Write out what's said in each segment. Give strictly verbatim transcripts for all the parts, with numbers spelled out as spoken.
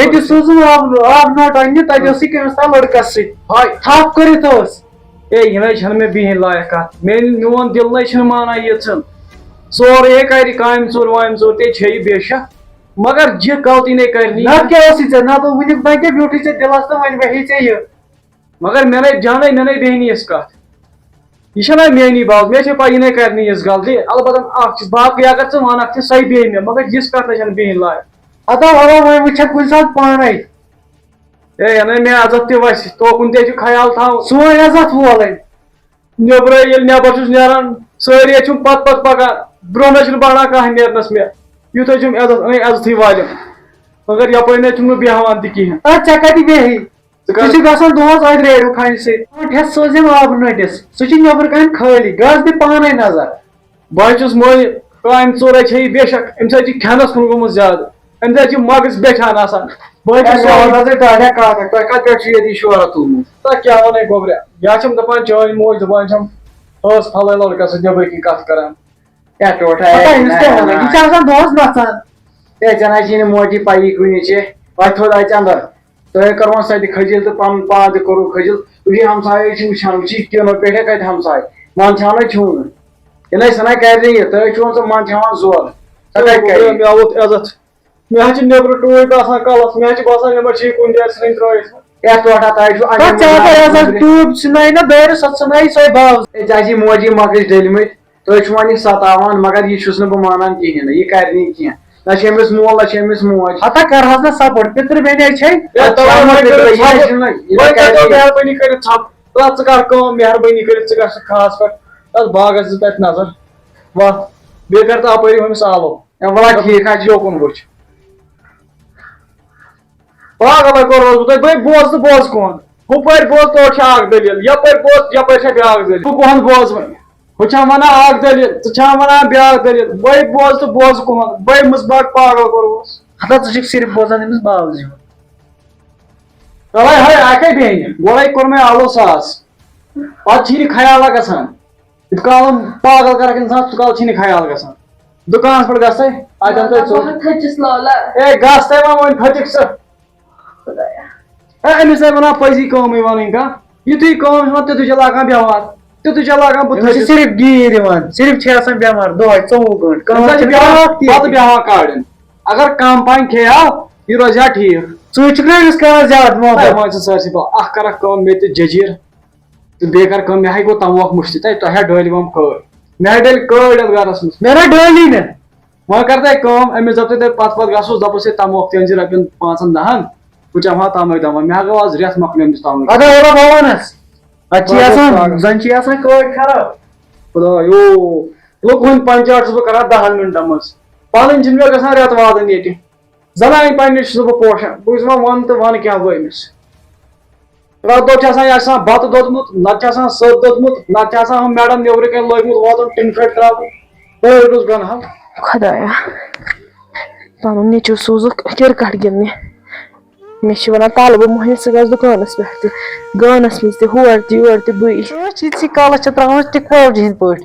ییٚتہِ سوٗزُن آب، آب نوٹ اَننہِ، تَتہِ اوس یہِ کٔمِس تام لٔڑکَس سۭتۍ۔ ہاے۔ تھپھ کٔرِتھ اوس۔ اے، یہِ نَے چھَنہٕ مےٚ بِہِنۍ لایق کَتھ۔ میٛانہِ، میون دِل نَے چھُنہٕ مانان یہِ ژھٕن۔ سورُے ہے کَرِ کامہِ ژوٗر وامہِ ژوٗر، تے چھےٚ یہِ بے شک۔ مگر یہِ غلطی نَے کَرِ نہٕ یہِ۔ نَتہٕ کیٛاہ اوسُے ژےٚ؟ نَتہٕ وٕنیُک تام کیٛاہ بیوٗٹھٕے ژےٚ دِلَس تہٕ وۄنۍ وَہی ژےٚ یہِ؟ مگر مےٚ نَے جانَے، مےٚ نَے بیٚہنی یِژھ کَتھ۔ یہِ چھَنہ میٛٲنی باوٕژ، مےٚ چھےٚ پَے یہِ نَے کَرِ نہٕ یِژھ غلطی۔ البتہ اَکھ چیٖز، باقٕے اگر ژٕ وَنَکھ تہِ، سۄے بیٚہہِ مےٚ، مگر یِژھ کَتھ نَے چھَنہٕ بیٚہنۍ لایق۔ ہتا ہتا وۄنۍ وٕچھکھ کُنہِ ساتہٕ پانَے۔ ہے، یَنَے مےٚ عزت تہِ وَسہِ، توکُن تہِ چھُ خیال تھاوُن۔ سون عزت وولَے۔ نیٚبرٕ ییٚلہِ نٮ۪بر چھُس نیران، سٲری چھِم پتہٕ پتہٕ پکان، برٛونٛہہ نَے چھُنہٕ بڑان کانٛہہ نیرنس مےٚ۔ یُتھُے چھُم عزت، أنۍ عزتھٕے والٮ۪م۔ مگر یپٲرۍ نَے چھُم نہٕ بیٚہوان تہِ کِہیٖنۍ۔ اَدٕ ژےٚ کَتہِ بیٚہی؟ ژٕ ژٕ کر؟ چھُکھ گژھان دۄہَس اَتہِ ریڈیو کھنہِ سۭتۍ۔ ٹھٮ۪س سوزٮ۪م آبہٕ نٔٹِس، سُہ چھُ نیٚبرٕ کَنہِ خٲلی، گژھ دِ پانَے نظر۔ بہٕ حظ چھُس مٔنٛزۍ کامہِ ژوٚر حظ چھےٚ یہِ، بے شک أمِس حظ چھِ کھٮ۪نَس کُن گوٚمُت زیادٕ۔ أمِس حظ چھِ مغز بیٚٹھان آسان۔ بہٕ حظ ہے، چھُس مےٚ وَن سونٛچان، حظ، ژٕ ڈاڈا کَتھ اَکھ، تۄہہِ کَتہِ پٮ۪ٹھ چھُ ییٚتہِ یہِ شہرت تُلمُت؟ تۄہہِ کیٛاہ وَنَے گوٚبریا؟ یا چھَم دَپان چٲنۍ موج دَپان چھَم، ٲس پھلٲنۍ لٔڑکَس سۭتۍ نٮ۪برٕ کِنۍ کَتھ کَران۔ کیٛاہ ٹوٹھا، پَتہ ہے، أمِس نہ، کیٛاہ نہ، وَنان؟ یہِ نہ۔ چھِ آسان دۄہَس نَژان۔ ہے، ژےٚ نہ حظ چھِی نہٕ موجی پَیی کُنہِ، ژےٚ وۄتھِ تھوٚد اَتہِ اَندَر۔ تۄہہِ کٔروٕ سۄ تہِ کھٔجِل تہٕ پَنُن پان تہِ کوٚروٕ کھٔجِل۔ وٕچھِو ہمسایہِ چھِ وٕچھان، وٕچھِو یہِ کِنو پٮ۪ٹھے کَتہِ ہمسایہِ۔ منٛد چھِ اَنان چھُونہٕ۔ یہِ نَے سۄ نَے کَرِ نہٕ یہِ، تۄہہِ چھُونہٕ ژٕ منٛد چھِ ہٮ۪وان زور۔ سۄ کَتہِ کَرِ؟ مےٚ آوُت عزت۔ مےٚ حظ چھِ نیٚبرٕ ٹوٗپۍ آسان کَلَس، مےٚ حظ چھِ باسان مےٚ ما چھِ یہِ کُنہِ جایہِ ژھٕنٕنۍ ترٛٲیِتھ۔ یَتھ ٹوٹھا تۄہہِ چھُو اَتھ اَنٛدٮ۪ن ژےٚ ہَسا منٛز یَتھ منٛز ٹوٗپۍ ژھٕنٲے نہ دٲرِتھ، سۄ ژھٕنٲے سۄے باوزٕ۔ ہے، ژےٚ چھِ موجی مۄکٕج ڈٔلمٕتۍ۔ تُہۍ چھِو وۄنۍ یہِ ستاوان، مگر یہِ چھُس نہٕ بہٕ مانان کِہیٖنۍ نہٕ، یہِ کَرِ نہٕ کینٛہہ۔ نہ چھِ أمِس مول، نہ چھِ أمِس موج۔ ہتا کَرہَس نہ سپورٹ، پِتٕر بیٚنہِ ہے چھے۔ ہے، تَوَے وۄنۍ کٔرِو یہِ ژھۄپہٕ۔ چھِنہٕ، یہِ وۄنۍ کَرِ کٔرۍتو نہٕ۔ مہربٲنی کٔرِتھ ژھۄپہٕ۔ تَتھ ژٕ کَر کٲم، مہربٲنی کٔرِتھ ژٕ گژھ خاص پٲٹھۍ تَتھ باغَس دِ تَتہِ نظر۔ وَتھ۔ بیٚیہِ کَر تہٕ اَپٲری ہُمِس آلو۔ ہے، وَلہٕ ٹھیٖک حظ چھُ۔ یوکُن وٕچھ۔ پاگل ہے کوٚر روزمُت تۄہہِ۔ بٔے بوز تہٕ بوز کُہُنٛد۔ ہُپٲرۍ بوز، تورٕ چھِ اَکھ دٔلیٖل، یَپٲرۍ بوز، یَپٲرۍ چھےٚ بیٛاکھ دٔلیٖل۔ بہٕ کُہُنٛد بوزٕ وۄنۍ؟ ہُہ چھَم وَنان اَکھ دٔلیٖل، ژٕ چھَم وَنان بیٛاکھ دٔلیٖل۔ بٔے بوز تہٕ بوز کُہُنٛد۔ بٔے مُصباح پاگل کوٚروس۔ ہتا ژٕ چھُکھ صرف بوزان أمِس باوزِ ہُنٛد۔ تَوَے ہَے اَکے بیٚنہِ، گۄڈَے کوٚر مےٚ آلو ساس۔ پَتہٕ چھِی نہٕ خیالا گژھان۔ یُتھ کالَم پاگل کَرَکھ اِنسان، تیوٗت کال چھِی نہٕ خیال گژھان۔ دُکانَس پٮ۪ٹھ گژھَے، اَتہِ اَنہٕ تۄہہِ ژوٚٹ۔ تھٔچِس لالا۔ اے، گژھ تَے وۄنۍ، وۄنۍ پھٔٹِکھ ژٕ۔ خۄدایا۔ ہے، أمِس ہے وَنان پٔزی کٲمٕے وَنٕنۍ کانٛہہ۔ یُتھُے کٲم چھِ وَنان، تیُتھُے چھِ لاگان بٮ۪مار۔ تیُتھُے چھِ لاگان بہٕ أمِس چھِ تھٔچِس۔ صرف گیٖر یِوان، صرف چھِ آسان بٮ۪مار دۄہَے ژوٚوُہ گٲنٛٹہٕ۔ کٲم أمِس چھِ چھِ بیٛاکھ تہِ۔ پَتہٕ بٮ۪ہوان کاڑٮ۪ن۔ اگر کَم پَہَن کھیٚیہِ ہا، یہِ روزِ ہا ٹھیٖک۔ ژٕ چھُکھ نہ أمِس کَران زیادٕ ہے، محبت؟ وۄنۍ چھِ سٲرسٕے پَتہ۔ اَکھ کَرَکھ کٲم مےٚ تہِ جٔجیٖر۔ تہٕ بیٚیہِ کَر کٲم، مےٚ ہَے گوٚو تَموکھ مُشتٕے، تَے تۄہہِ ہا ڈٲلۍ وَم کٲڑۍ۔ مےٚ ہا ڈٲلۍ کٲڑۍ اَتھ گَرَس منٛز۔ مےٚ نہ ڈٲلی نہٕ۔ وۄنۍ کَر تۄہہِ کٲم، أمِس دَپ تُہۍ تۄہہِ پَتہٕ پَتہٕ گژھوس، دَپُس ہے تَموکھ تہِ أنۍ زِ رۄپیَن پانٛژَن دَہَن، بہٕ چَمہٕ ہا تَمَے دَپان۔ مےٚ ہا گوٚو آز رٮ۪تھ مۄکلٲمتِس تَموکھ۔ اَدٕ ہے، بَوانَس۔ اَتہِ چھِ پَتہٕ آسان، پَتہٕ۔ زَن چھِ آسان کٲڑۍ خراب۔ خۄدایو، لُکہٕ ہُنٛد پنچایت چھُس بہٕ کَران دَہَن مِنٹَن منٛز۔ پَنٕنۍ چھِنہٕ مےٚ گژھان رٮ۪تہٕ وادَن ییٚتہِ۔ زنانہِ پننِس چھُس بہٕ پوشان، بہٕ چھُس دَپان وَن تہٕ وَن کیٛاہ گوٚو أمِس۔ راتھ دۄہ چھِ آسان، یہِ آسان بَتہٕ دوٚدمُت، نَتہٕ چھِ آسان سٔت دوٚدمُت، نَتہٕ چھِ آسان ہُم میڈم نیٚبرٕ کَنہِ لٲگمٕتۍ واتُن ٹِن پھٔٹۍ ترٛاوٕنۍ۔ بہٕ حظ گوٚژھ گۄنہَل۔ خۄدایا، پَنُن نیٚچوٗ سوٗزُکھ کِرکَٹ گِنٛدنہِ۔ مےٚ چھِ وَنان طالبہٕ مۄہنِو، ژٕ گژھ دُکانَس پٮ۪ٹھ تہِ، گانَس منٛز تہِ، ہور تہِ، یور تہِ، بٕے۔ أچھ یِتھسٕے کالَس چھِ ترٛاوان ٹِکہٕ پاوجہِ ہِنٛدۍ پٲٹھۍ۔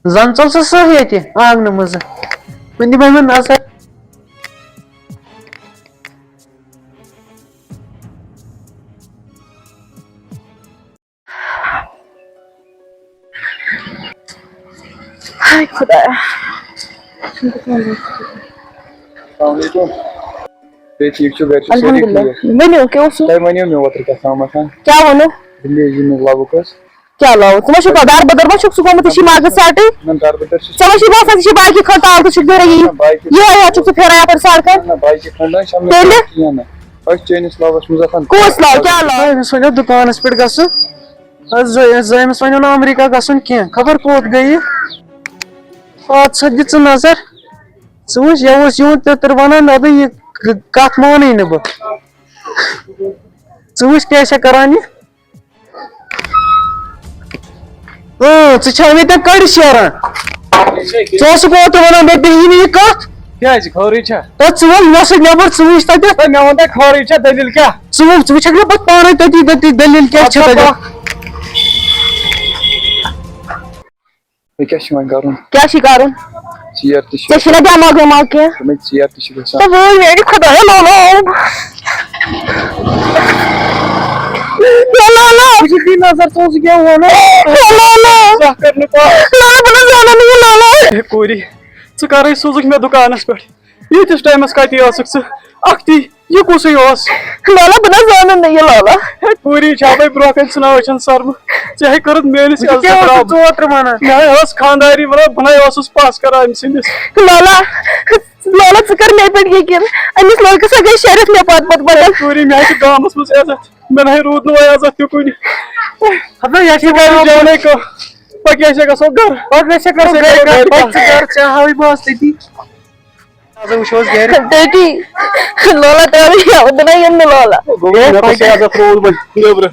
زَن ژوٚل سُہ سۭتۍ ییٚتہِ آنٛگنہٕ منٛزٕ۔ وۄنۍ دِمے مےٚ نظر۔ ہاے خۄدایا۔ السلام علیکم۔ بیٚیہِ ٹھیٖک چھِو، گَرِ چھِ سٲری الحمدللہ۔ ٹھیٖک؟ ؤنِو، کیٛاہ اوسوٕ؟ تۄہہِ وَنیو مےٚ اوترٕ کیٛاہ تام اَتھ، ہاں؟ کیٛاہ ووٚنوٕ؟ دِلہِ یِنُک لَبُک حظ۔ کیٛاہ لَوُک؟ ژٕ ما چھُکھ پَتہٕ دَربٕدَر ما چھُکھ؟ ژٕ گوٚمُت، یہِ چھِ مَرگہٕ ژَٹٕنۍ۔ نہ، دَربٕدَر چھُس۔ ژےٚ ما چھُے باسان، ژٕ چھُکھ بایکہِ کھٔنٛڈ تال تہٕ چھُکھ نیران یی؟ نہ، نہ، بایکہِ ییٚلہِ کھٔنٛڈ۔ یِہوٚے یوت چھُکھ ژٕ پھیران یَپٲرۍ سڑکَن۔ نہ، نہ، بایکہِ کھٔنٛڈ نہ چھَم نہٕ تیٚلہِ؟ کینٛہہ نہ۔ أسۍ چٲنِس لَوَس منٛز آسان۔ کُس لَو؟ کیٛاہ لَو؟ أمِس وَنیو دُکانَس پٮ۪ٹھ گژھُن۔ أسۍ زٲے-، أسۍ زٲیمِس وَنیو نہٕ اَمریٖکہ گژھُن کینٛہہ۔ خبر کوٚت گٔیہِ؟ اَتھ سا دِ ژٕ نظر۔ ژٕ وٕچھ، یہِ اوس یِہُنٛد پیٚتٕر وَنان، نہ دوٚپ، یہِ کَتھ مانٕے نہٕ بہٕ۔ ژٕ وٕچھ، کیٛاہ چھےٚ کَران یہِ؟ اۭں، ژٕ چھےٚ مےٚ تَمہِ کَڑِ شیران۔ ژٕ اوسُکھ اوترٕ وَنان، مےٚ بیٚہہِ نہٕ یہِ کَتھ۔ کیٛازِ، خٲرٕے چھا؟ تہٕ ژٕ وَن مےٚ سۭتۍ نٮ۪بر، ژٕ وٕچھ تَتہِ۔ ہے، مےٚ وَن تۄہہِ، خٲرٕے چھا، دٔلیٖل کیٛاہ؟ ژٕ وٕچھ، ژٕ وٕچھکھ مےٚ پَتہٕ پانَے تٔتی، تٔتی دٔلیٖل کیٛاہ چھِ اَدٕ تَتہِ۔ بَس۔ مےٚ کیٛاہ چھُ وۄنۍ کَرُن؟ کیٛاہ چھُے کَرُن؟ ژیر تہِ چھِ ژےٚ چھُے نہ دٮ۪ماغ وٮ۪ماغ کینٛہہ؟ تِمَے ژیر تہِ چھِ گژھان۔ تہٕ وٲے میٛانہِ خۄدایا لولو۔ یا لولو۔ وٕچھِو بیٚیہِ نظر ژٕ اوسُکھ کیٛاہ وَنان؟ یا لولو۔ زانٛہہ کَرنہٕ پَتہٕ۔ لولو، بہٕ نہ زانَن نہٕ یہِ لولو۔ ہے کوٗری، ژٕ کَرَے سوزُکھ مےٚ دُکانَس پٮ۪ٹھ۔ ییٖتِس ٹایمَس کَتہِ ٲسٕکھ ژٕ؟ اَکھتی، یہِ کُسٕے اوس؟ لولو، بہٕ نہ زانَن نہٕ یہِ لولو۔ ہے کوٗری، چھا بَے برونٛہہ کَنہِ ژھٕنان أچھَن سَرمہٕ؟ ژےٚ ہے کٔرٕتھ میٛٲنِس عزت کیٛاہ رَب۔ اوسُکھ ژٕ اوترٕ وَنان؟ مےٚ ہے ٲس خانٛداری وَنان، بہٕ نَے اوسُس پَس کَران أمۍ سٕنٛدِس۔ لولو، لولو، ژٕ کر مےٚ پٮ۪ٹھ یقیٖن۔ أمِس لڑکہٕ سۭتۍ گٔے شرف مےٚ پتہٕ پتہٕ پتہٕ۔ کوٗری، مےٚ ہے چھُ گامَس منٛز عزت، مےٚ نَے روٗد نہٕ وۄنۍ عزت تہِ کُنہِ۔ ہتا، یہِ چھِ ژٕ کَر جانَے کانٛہہ، پَکھ أسۍ ہے گژھو گَرٕ۔ پتہٕ گژھِ ژےٚ کرو أسۍ ہے گرِ کرو کَتھ، گرِ پتہٕ کَتھ۔ ژٕ کر، ژےٚ ہاوٕے بہٕ آسہٕ تٔتی۔ آز وٕچھو أسۍ گرِ۔ ٹیٹی، لولا ترٛاو یہِ یَلہٕ، بہٕ نَے یِمہٕ نہٕ لولا۔ گوٚو مےٚ کۄس عزت روٗد وۄنۍ نیٚبرٕ؟